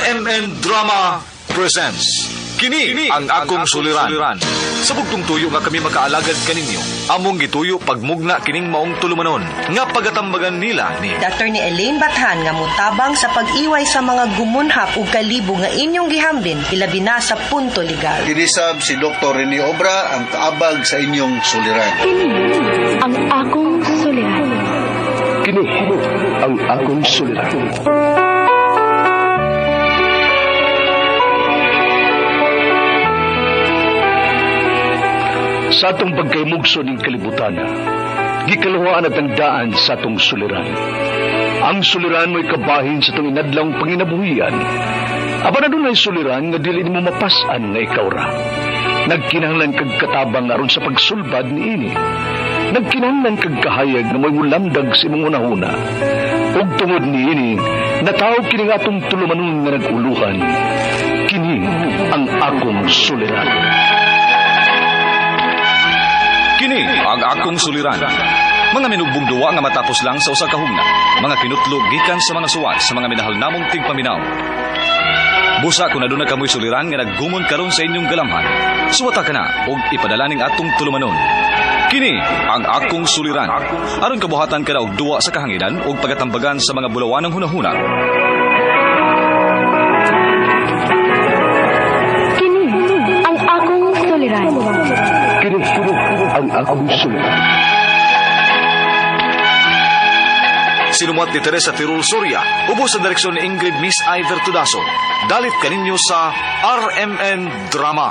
RMN Drama presents Kini ang akong suliran. Sa bugtong tuyo nga kami makaalagad kaninyo, among gituyo pagmugna kining maong tulumanon nga pagatambagan nila ni Attorney Elaine Bathan nga mutabang sa pag-iway sa mga gumunhap ug kalibo nga inyong gihambin ilabi na sa punto legal. Kinisab si Dr. Rene Obra ang kaabag sa inyong suliran. Kini ang akong suliran. Kini ang akong suliran. Sa atong pagkaymugso ning kalibutan, gikaluhaan at ang daan sa atong suliran. Ang suliran mo'y kabahin sa atong inadlawng panginabuhian. Apan adunay suliran nga dili nimo mapas-an nga ikaw ra. Nagkinahanglan kag katabang aron sa pagsulbad niini. Nagkinahanglan kag kahayag nga mo'y mulamdag sa imong hunahuna. Ug tungod niini, nataw kini nga atong tulumanon nga nag-uluhan. Kini ang akong suliran. Kini ang akong suliran. Mga minugbong duwa nga matapos lang sa usa ka hugna. Mga kinutlo gikan sa mga suwat sa mga minahal namong tigpaminaw. Busa kung aduna kamoy suliran nga naggumon karon sa inyong galamhan. Suwata ka na og ipadala ning atong tulumanon. Kini ang akong suliran. Aron kabuhatan ka na og duwa sa kahanginan og pagatambagan sa mga bulawanang hunahuna. Kini ang akong suliran. Kini ang akong suliran. Sinumuat ni Teresa Tirul Soria, ubos sa direksyon ni Ingrid Miss Iver Tudaso. Dalit kaninyo sa RMN Drama.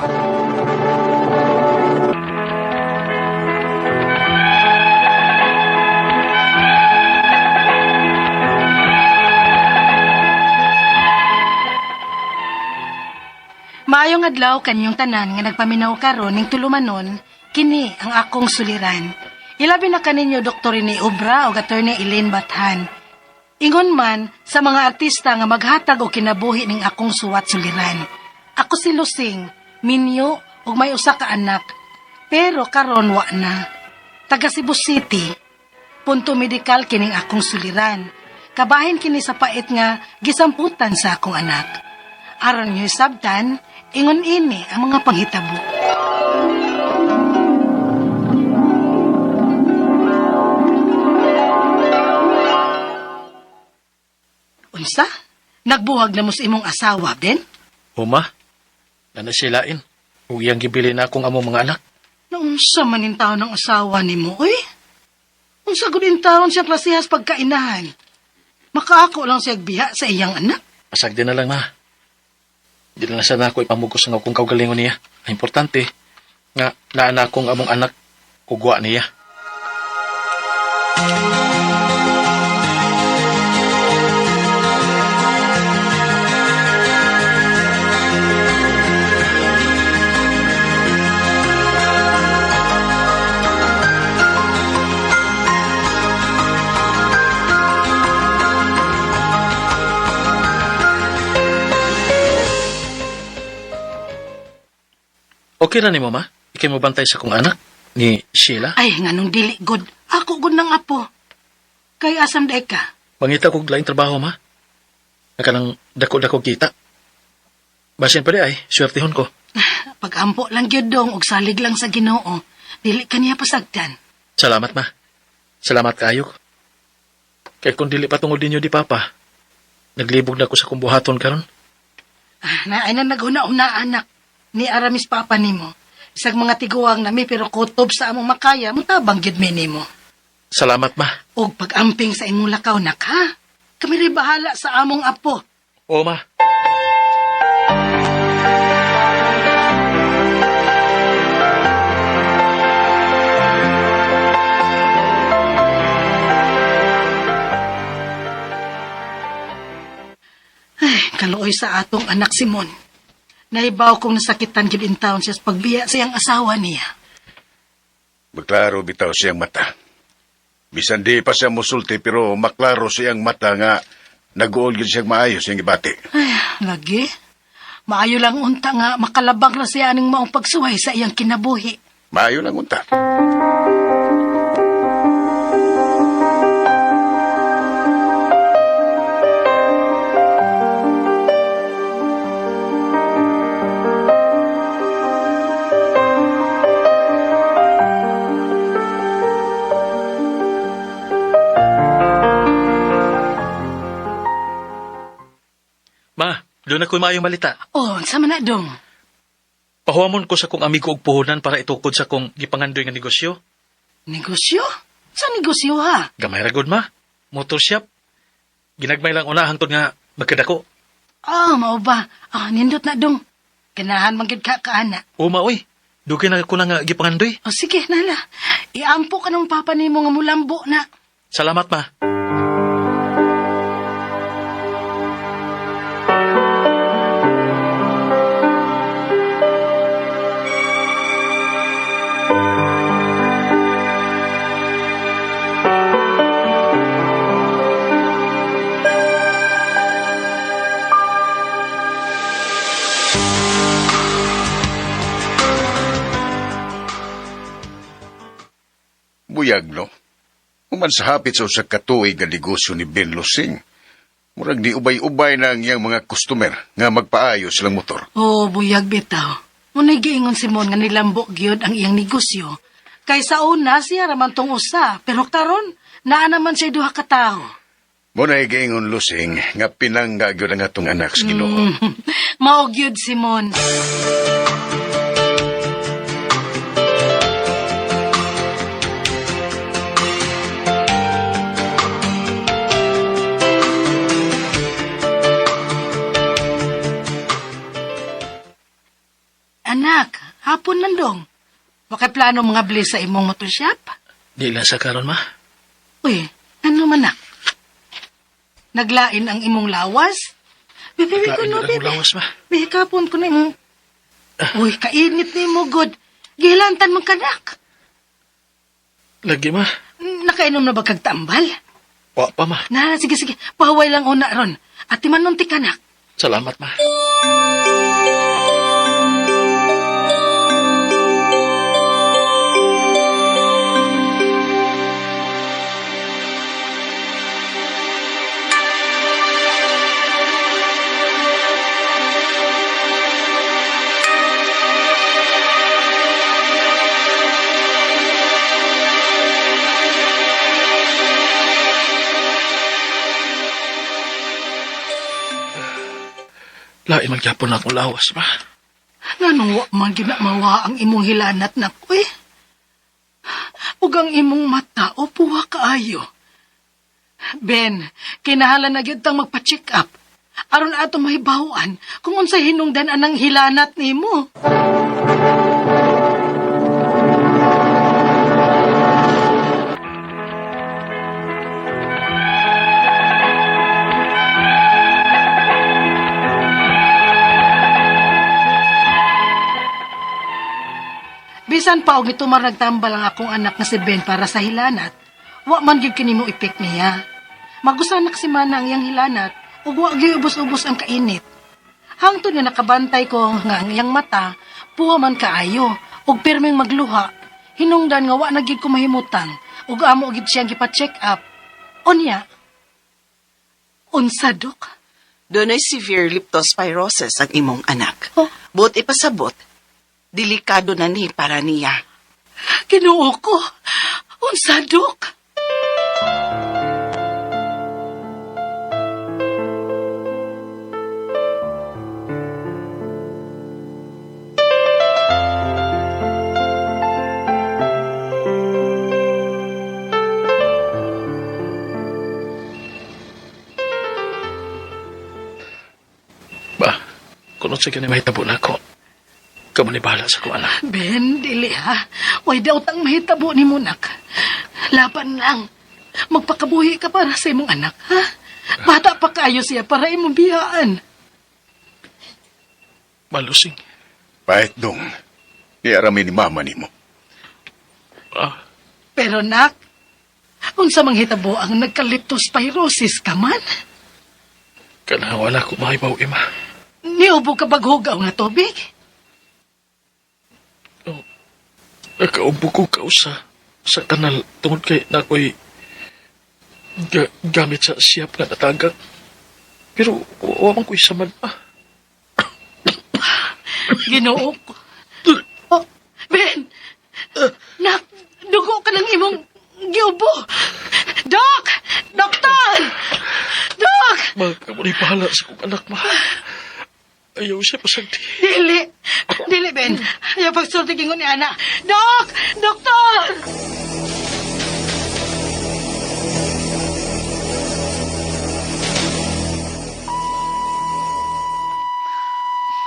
Maayong adlaw kanyong tanan nga nagpaminaw karon ning tulumanon, kini ang akong suliran. Ilabi na kaninyo Dr. Rene Obra o Attorney Elaine Bathan. Ingon man sa mga artista nga maghatag og kinabuhi ning akong suwat suliran. Ako si Lusing, minyo ug may usa ka anak. Pero karon wa na. Taga Cebu City. Punto medikal kining akong suliran. Kabahin kini sa pait nga gisamputan sa akong anak. Aron niyo sabtan, ingon ini ang mga panghitabo. Unsa? Nagbuhag na mo sa imong asawa, Ben? Uma, nanasilain. Ug iyang gibili na akong among mga anak. Naunsa man in taon ng asawa nimo, uy? Unsa gud in taon siya klasehas pagkainahan? Makaako lang siya biha sa iyang anak. Pasag din na lang, ma. Di na lang sana ako ipamugos ang akong kaugalingon niya. Ang importante, nga naa na akong among anak ugwa niya. Okay ra ni ma? Ikay mo bantay sa kong anak ni Sheila. Ay, nganong dili good. Ako gud nang apo. Kay asam day ka. Mangita kog laing trabaho, ma. Nga kanang dako-dako kita. Basin pa di ay, swertehon ko. Pagampo lang gyud dong og salig lang sa Ginoo. Dili kaniya pasagdan. Salamat, ma. Salamat kaayo. Kay kung dili pa tungod ninyo di papa, naglibog na ko sa kumbuhaton karon. Ah, na ay na naghuna-una anak ni Aramis papa nimo. Isang mga tiguang nami pero kutob sa among makaya mutabang gyud mi nimo. Salamat, ma. Og pag-amping sa imong lakaw nak ha. Kami rin bahala sa among apo. Oo, ma. Ay, kaluoy sa atong anak Simon. Naibaw kong nasakitan gyud in town siya sa pagbiya sa iyang asawa niya. Maklaro bitaw siyang mata. Bisan di pa siya musulti pero maklaro siyang mata nga nag-uol gyud siyang maayo siyang gibati. Ay, lagi. Maayo lang unta nga makalabang ra siya aning maong pagsuway sa iyang kinabuhi. Maayo lang unta. Ma, doon ako'y maayong balita. Oh, unsa man na dong? Pahuwamon ko sa kong amigo og puhunan para itukod sa kong gipangandoy nga negosyo. Negosyo? Sa negosyo ha? Gamay ra gud ma. Motor shop. Ginagmay lang una hangtod nga magkadako. Ah, mao ba? Ah, nindot na dong. Ganahan man gyud ka kaana. O ma oy, dugay na ko na nga gipangandoy. O sige, nala. Iampo ka ng papa nimo nga mulambo na. Salamat ma. Buyag, no? Human sa hapit sa usa ka tuig nga negosyo ni Ben Lusing. Murag di ubay-ubay na ang iyang mga customer nga magpaayo silang motor. Oh, buyag bitaw. Muna'y giingon si Mon nga nilambo gyud ang iyang negosyo. Kay sa una siya raman tong usa, pero karon naa naman siya duha ka tawo. Muna giingon Lusing nga pinangga gyud ang atong anak sa Ginoo. Mao gyud si Mon. Anak, hapon nandong. Wakay plano mga bli sa imong motor shop? Di lang sa karon ma. Uy, ano man nak? Naglain ang imong lawas? Bebe, ko Naglain no, gyud ang bebe. lawas ma. Bebe, kapon ko na imong... Uy, kainit ni mo, god. Gihilantan mong kanak. Lagi ma. Nakainom na ba kag tambal? Wa pa ma. Na, sige, sige. Pahaway lang una ron. At timanon ti kanak. Salamat ma. Lain man gyapon na akong lawas ma. Nganong wa man ginamawa ang imong hilanat nak, uy? Ug ang imong mata o puwa kaayo. Ben, kinahalan na gyud tang magpa-check up. Aron ato mahibaw-an kung unsay hinungdan anang hilanat nimo. Bisan pa og gitumar nagtambal ang akong anak nga si Ben para sa hilanat, wa man gyud kini mo epek niya. Magusanak si Mana ang iyang hilanat ug wa gyud ubos-ubos ang kainit. Hangtod nga nakabantay ko nga ang iyang mata, puwa man kaayo ug pirming magluha. Hinungdan nga wa na gyud ko mahimutang ug amo gyud siyang gipa-check up. Unya, unsa dok? Dunay severe leptospirosis ang imong anak. Oh. Buot ipasabot, delikado na ni para niya. Ginoo ko. Unsa dok? Ba, kung unsa gyud ni mahitabo nako. Kamo ni bahala sa akong anak. Ben, dili ha. Way daw tang mahitabo ni Munak. Laban lang. Magpakabuhi ka para sa imong anak, ha? Bata pa kaayo siya para imong biyaan. Malusing. Pahit dong. Niarami ni mama nimo. Ah, Pero nak, unsa mang hitabo ang nagka-leptospirosis ka man? Kanang wala ko mahibaw ima. Niubo ka baghugaw nga tubig? Oh, nakaubo ko kausa sa kanal tungod kay nakoy gamit sa siyap nga natagak. Pero wa man ko'y samad pa. Ginoo ko. Oh, Ben! Nak, dugo ka ng imong giubo. Dok! Doktor! Dok! Ma, kamo ni bahala sa kong anak, ma. Ayaw siya pasagdi. Dili. Dili, Ben. Ayaw pagsulti kingon ni ana. Dok! Doktor!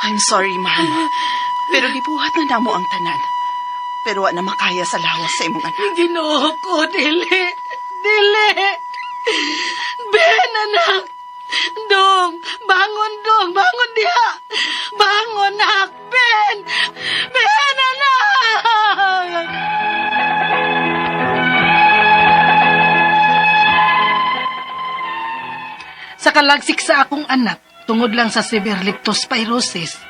I'm sorry, ma'am. Pero gibuhat na namo ang tanan. Pero wa na makaya sa lawas sa imong anak. Ginoo ko, dili. Dili. Ben, anak. Dong, bangon dong, bangon diha. Bangon, anak. Ben! Ben, anak! Sa kalagsik sa akong anak, tungod lang sa severe leptospirosis,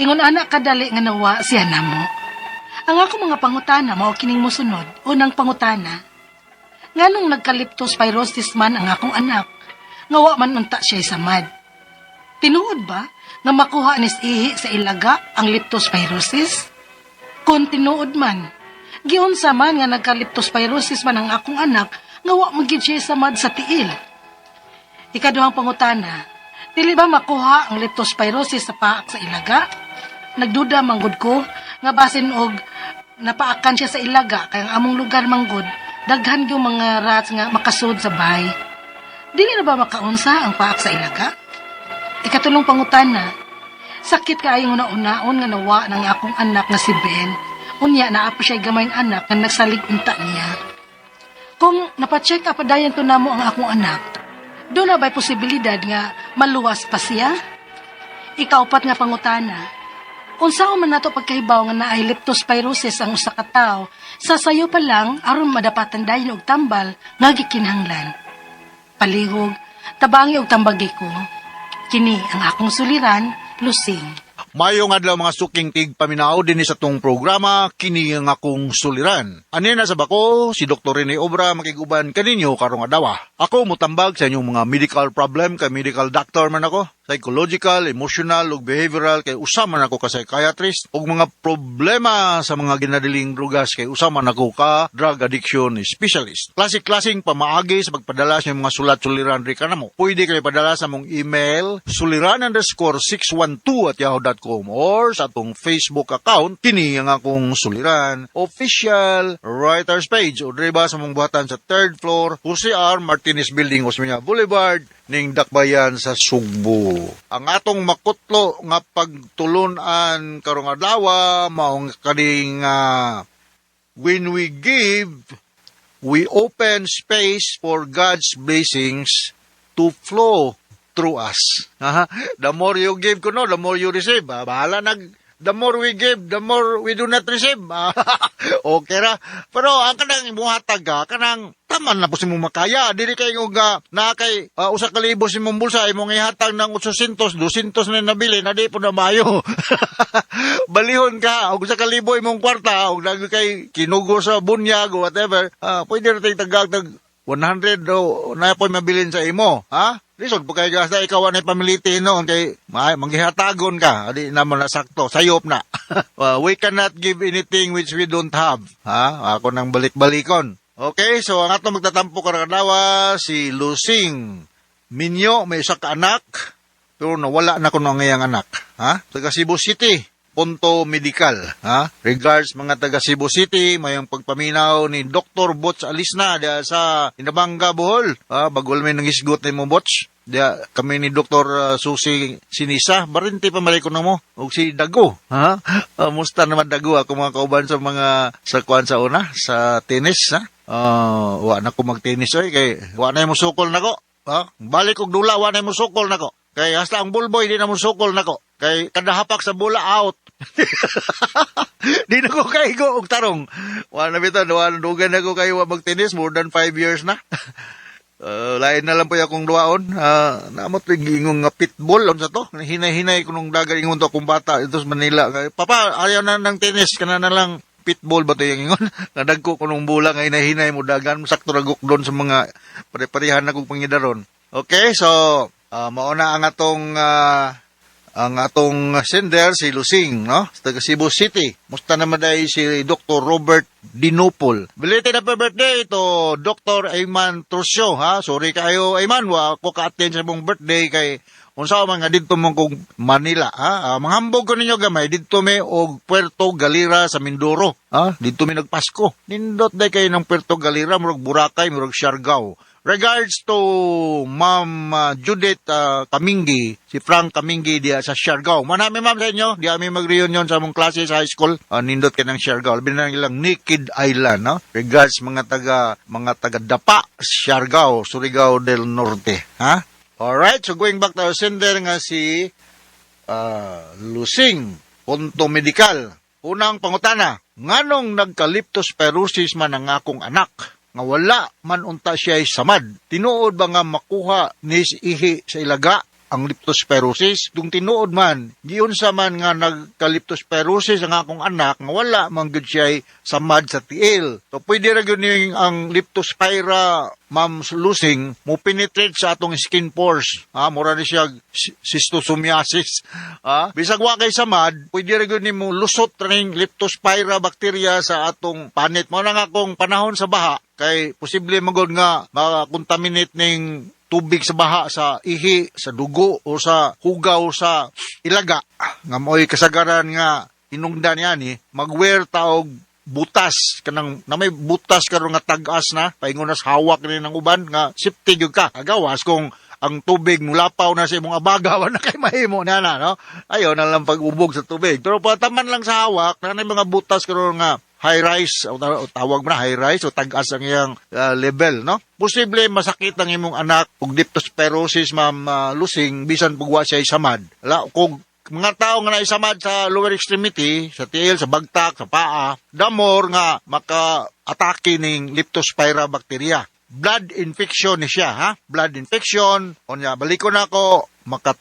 ingon anak kadali nga nawa siya namo. Ang ako mga pangutana mao kining mosunod, unang pangutana. Nganong nagka-leptospirosis man ang akong anak, nga wa man unta siya samad. Tinuod ba nga makuha nis ihi sa ilaga ang leptospirosis? Kung tinuod man, giunsa man nga nagka-leptospirosis man ang akong anak, nga wa man gyud siya samad sa tiil. Ikaduhang pangutana, dili ba makuha ang leptospirosis sa paak sa ilaga? Nagduda manggod ko nga basin og napaakan siya sa ilaga kay ang among lugar manggod daghan gyud mga rats nga makasud sa bahay. Dili na ba makaunsa ang paak sa ilaga? Ikatulong pangutana, sakit kaayong una-unaon nga nawa ng akong anak nga si Ben. Unya naa pa siya gamayng anak nga nagsalig unta niya. Kung napacheck up padayon ko namo ang akong anak, doon na ba'y posibilidad nga maluwas pa siya? Ikaupat nga pangutana, unsaon man nato pagkahibaw nga naay leptospirosis ang usa ka tawo, sa sayo pa lang aron madapatan dayon og tambal nga gikinahanglan. Palihog, tabangi og tambagi ko. Kini ang akong suliran, Lusing. Mayong adlaw mga suking tig paminaw dinhi sa tong programa kini ang akong suliran. Ani na sa bako si Dr. Rene Obra makiguban kaninyo karong adlaw. Ako mutambag sa inyong mga medical problem kay medical doctor man ako, psychological, emotional ug behavioral kay usa man ako ka psychiatrist ug mga problema sa mga ginadiling drugas kay usa man ako ka drug addiction specialist. Klase-klaseng pamaagi sa pagpadala sa inyong mga sulat suliran ri kanamo. Pwede kayo padala sa mong email suliran_612@yahoo.com or sa atong Facebook account kini ang akong suliran official writers page o diri ba sa mong buhatan sa third floor Jose R. Martinez Building, Osmeña Boulevard ning Dakbayan sa Sugbo. Ang atong makutlo nga pagtulunan karong adlaw maong kaning when we give, we open space for God's blessings to flow through us. Aha. The more you give kuno, the more you receive. Ah, bahala nag the more we give, the more we do not receive. Ah, okay ra. Pero ang kanang imuhatag ka, kanang taman na po si mong makaya. Dili kay nga na kay usa ka libo si mong bulsa imong ihatag ng 800, 200 na nabili na di po na maayo. Balihon ka og usa ka libo imong kwarta og nag kay kinugo sa bunyag o whatever, pwede ra tay tagag tag 100 o na po mabilin sa imo, ha? Lisod po kay gasta ikaw anay pamiliti noon kay manggihatagon ka, adi naman na sakto, sayop na. We cannot give anything which we don't have, ha? Ako nang balik-balikon. Okay, so ang atong magtatampo karong adlaw si Lusing Minyo, may isa ka anak, pero nawala na kuno ang iyang anak, ha? Taga Cebu City, Punto Medical, ha? Regards mga taga Cebu City, mayong pagpaminaw ni Dr. Bots Alisna diya sa Inabanga, Bohol. Ha? Bagol may nangisgot ni mo Bots. Diya kami ni Dr. Susi Sinisa, barinti pa malay ko na mo. Og si Dago, ha? Musta naman Dago ako mga kauban sa mga sa kuan sa una, sa tennis, ha? Wa na ko magtennis oy kay wa na mo sukol nako. Ha? Balik og dula wa na mo sukol nako. Kay hasta ang bulboy di na mo sukol nako. Kay kada hapak sa bola out. Di na ko kaigo og tarong. Wa na bitaw, wa na dugan na ko kayo wa magtennis more than 5 years na. Lain na lang po akong duwaon. Naamot ko yung giingong nga pitbull unsa to. Hinay-hinay ko nung dagan ingon to akong bata dito sa Manila. Kay, Papa, ayaw na ng tennis kana na lang pitbull ba to yung ingon? Nadagko ko nung bola nga hinay-hinay mo dagan sakto ra guk doon sa mga pare-parehan na kong pangidaron. Okay, so mao na ang atong Ang atong sender si Lusing, no? Sa taga Cebu City. Musta naman dahil si Dr. Robert Dinupol. Belated happy birthday to Dr. Ayman Trusio, ha? Sorry kayo, Ayman, wa ko ka-attend sa imong birthday kay unsa man nga didto mo kog Manila, ha? Manghambog ko ninyo gamay didto mi og Puerto Galera sa Mindoro, ha? Didto mi nagpasko. Nindot day kayo ng Puerto Galera, murag Boracay, murag Siargao. Regards to Ma'am Judith Kaminggi, si Frank Kaminggi diya sa Siargao. Manami, ma'am, sa inyo, diya mi mag-reunion sa among klase sa high school. Nindot kay ng Siargao. Labi na ilang Naked Island, no? Regards mga taga Dapa, Siargao, Surigao del Norte, ha? Alright, so going back to our sender nga si Lusing, Punto Medical. Unang pangutana, nganong nagka-leptospirosis man ang akong anak nga wala man unta siya samad? Tinuod ba nga makuha ni ihi sa ilaga ang leptospirosis? Kung tinuod man, giunsa man nga nagka-leptospirosis ang akong anak nga wala man gyud siya samad sa tiil? So pwede ra gyud ning ang leptospira, Ma'am Lusing, mo penetrate sa atong skin pores. Ha, mura ni siya schistosomiasis. Ha, bisag wa kay samad, pwede ra gyud nimo lusot ning leptospira bacteria sa atong panit. Mao na nga kung panahon sa baha kay posible magod nga makakontaminate ning tubig sa baha sa ihi, sa dugo o sa hugaw sa ilaga nga mo'y kasagaran nga hinungdan yani, magwear ta og butas, kanang na may butas karon nga tag-as na paingon na sa hawak ni ng uban nga safety gyud ka. Agawas kung ang tubig mulapaw na sa imong abaga, wala na kay mahimo na na, no? Ayo na lang pag-ubog sa tubig, pero pataman lang sa hawak na may mga butas karon nga high rise o tawag mo na high rise o tag-as ang iyang level, no? Posible masakit ang imong anak og leptospirosis, Ma'am Lusing, bisan pug wa siya samad. La kung mga tao nga naisamad sa lower extremity, sa tiil, sa bagtak, sa paa, the more nga maka-atake ning leptospira bacteria. Blood infection ni siya, ha? Blood infection, unya, baliko na ako, maka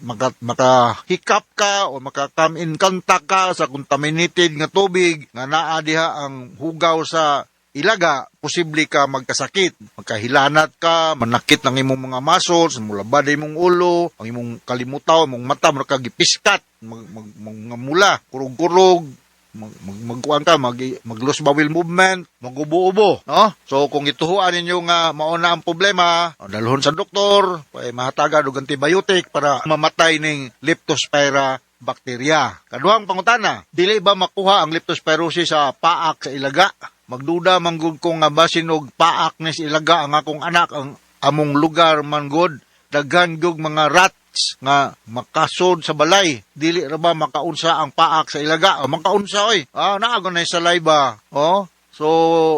hikap ka o maka come in contact ka sa contaminated nga tubig nga naa diha ang hugaw sa ilaga, posible ka magkasakit. Magkahilanat ka, manakit ng imong mga muscles, mulabad imong ulo, ang imong kalimutaw, imong mata, mura gipiskat, mag, mag, mag, mula, kurog-kurog, mag, mag, magkuan ka, mag loose bowel movement, magubo-ubo, no? So kung ituhuan ninyo nga mao na ang problema, dalhon sa doktor, ay mahatagan og antibiotic para mamatay ning leptospira bacteria. Kaduhang pangutana, dili ba makuha ang leptospirosis sa paak sa ilaga? Magduda man gud ko nga basin og paak ni sa ilaga ang akong anak, ang among lugar man gud daghan gug mga rats nga makasod sa balay. Dili ra ba makaunsa ang paak sa ilaga? O, makaunsa oy. Naa na saliva. Oh, so,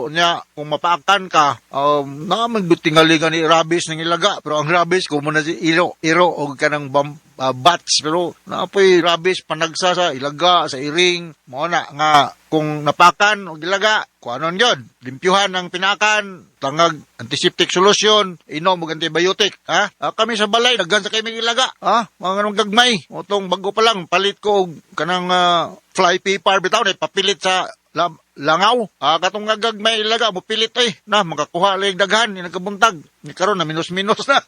nya, kung mapaakan ka, naa man gud tingali ni rabies ng ilaga. Pero ang rabies, kung mo na si iro, iro, o kanang bats. Pero, naa poy rabies panagsa sa ilaga, sa iring. Mao na, nga, kung napakan og ilaga, kuanon yun. Limpyuhan ang pinakan, tangag antiseptic solution, inom og antibiotic. Ha? Kami sa balay, daghan sa kami ilaga. Ha? Mga ganong gagmay. Otong bago pa lang, palit ko og kanang fly paper bitaw, na papilit sa langaw. Katong nga gagmay ilaga, mo pilit eh. Na, makakuha lang daghan, ni nagkabuntag. Ni karon na minus-minus na.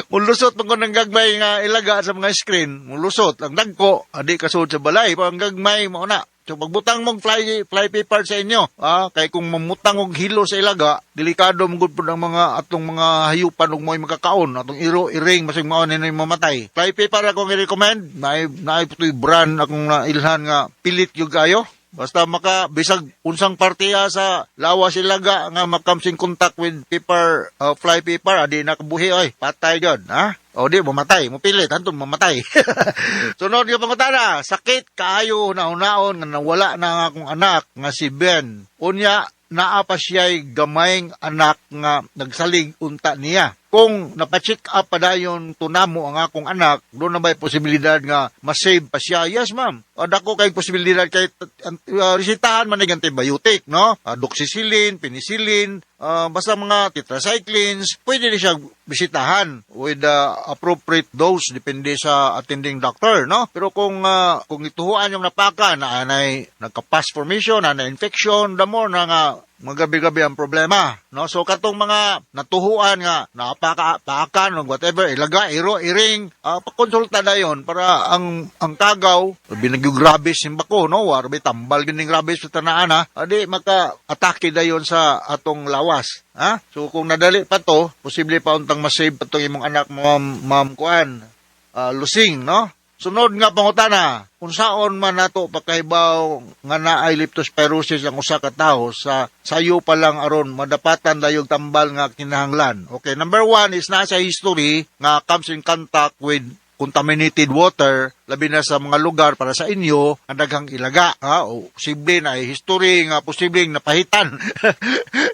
Mulusot man ko ng gagmay nga ilaga sa mga screen. Mulusot. Ang dagko, adi kasud sa balay. Ang gagmay mo na. So pagbutang mong fly paper sa inyo, kay kung mamutang og hilo sa ilaga, delikado mo gud pud ang mga atong mga hayupan ug mo'y makakaon, atong iro, iring, masig mao ninoy mamatay. Fly paper akong i-recommend, naay putoy brand akong nailhan nga pilit gyud kayo. Basta maka bisag unsang partiya sa lawas ilaga nga ma-comes in contact with paper, fly paper, adi nakabuhi oy, patay gyud, ha? O di mamatay, mopilit hantong mamatay. Sunod nga pangutana, sakit kaayo na hunaon nga nawala na ang akong anak nga si Ben. Unya naa pa siya'y gamayng anak nga nagsalig unta niya. Kung napacheck up pa dayon tunamo ang akong anak, doon na ba'y posibilidad nga masave pa siya? Yes, ma'am. O, dako kay posibilidad kay resitahan man ng antibiotic, no? Doxycycline, penicillin, basta mga tetracyclines, pwede rin siya bisitahan with the appropriate dose, depende sa attending doctor, no? Pero kung ituhuan yung napaka na anay nagka-pus formation, na infection, the more na nga Magabi-gabi ang problema, no? So katong mga natuhuan nga napaka paakan o whatever, ilaga, iro, iring, pakonsulta na yon para ang kagaw, binagyo rabies simbako, no? Warbi tambal gining rabies sa tanaan ha. Adi maka atake dayon sa atong lawas. Ha? So kung nadali pa to, posible pa untang masave pa tong imong anak, ma'am, ma'am kuan, Lusing, no? Sunod nga pangutana, kung saon man nato pagkahibaw nga naay leptospirosis ang usa ka tawo sa sayo pa lang aron madapatan dayog tambal nga kinahanglan? Okay, number one is nasa history nga comes in contact with contaminated water, labi na sa mga lugar para sa inyo ang daghang ilaga, ha, o posible na history nga posibleng napahitan,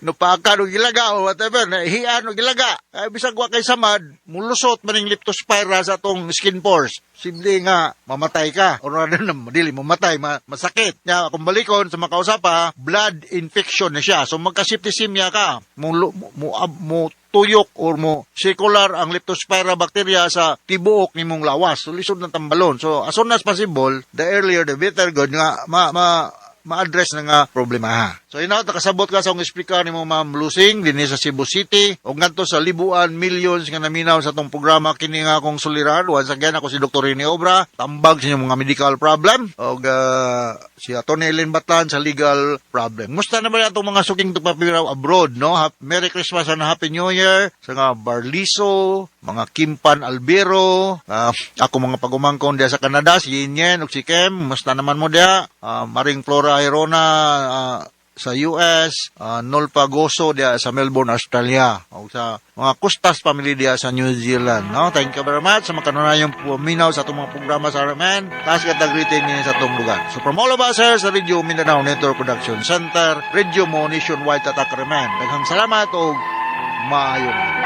napaakan og ilaga o whatever, nahian og ilaga. Ay, bisag wa kay samad, mulusot maning leptospira sa atong skin pores, posible nga mamatay ka or rather na dili mamatay, masakit nya. Kung balikon sa makausapa, blood infection na siya, so magka-septicemia ka, mo tuyok or mo circular ang leptospira bacteria sa tibuok nimong lawas. So lisod ng tambalon. So as soon as possible, the earlier the better, good nga ma, ma ma-address na nga problema ha. So ina nakasabot ka sa akong speaker nimo, Ma'am Lusing, dinhi sa Cebu City ug ngadto sa libuan, millions nga naminaw sa atong programa, kini nga akong suliran. Once again, ako si Dr. Rene Obra, tambag sa inyong mga medical problem, ug si Atty. Ellen Batlan sa legal problem. Musta naman atong mga suking tugpaminaw abroad, no? Merry Christmas and Happy New Year sa nga Barliso, mga Kimpan Albero, ako mga pagumangkon diya sa Canada, si Yen ug si Kem, musta naman mo diya? Maring Flora Hirona sa US, Nolpa Goso diya sa Melbourne, Australia, o sa mga Costas family diya sa New Zealand. No? Thank you very much sa mga kanunayong puminaw sa atong mga programa sa RMN. Taas ka greeting niyo sa atong lugar. So from all of us here sa Radio Mindanao Network Production Center, Radio Mo Nationwide Tatak RMN. Daghang salamat og maayong.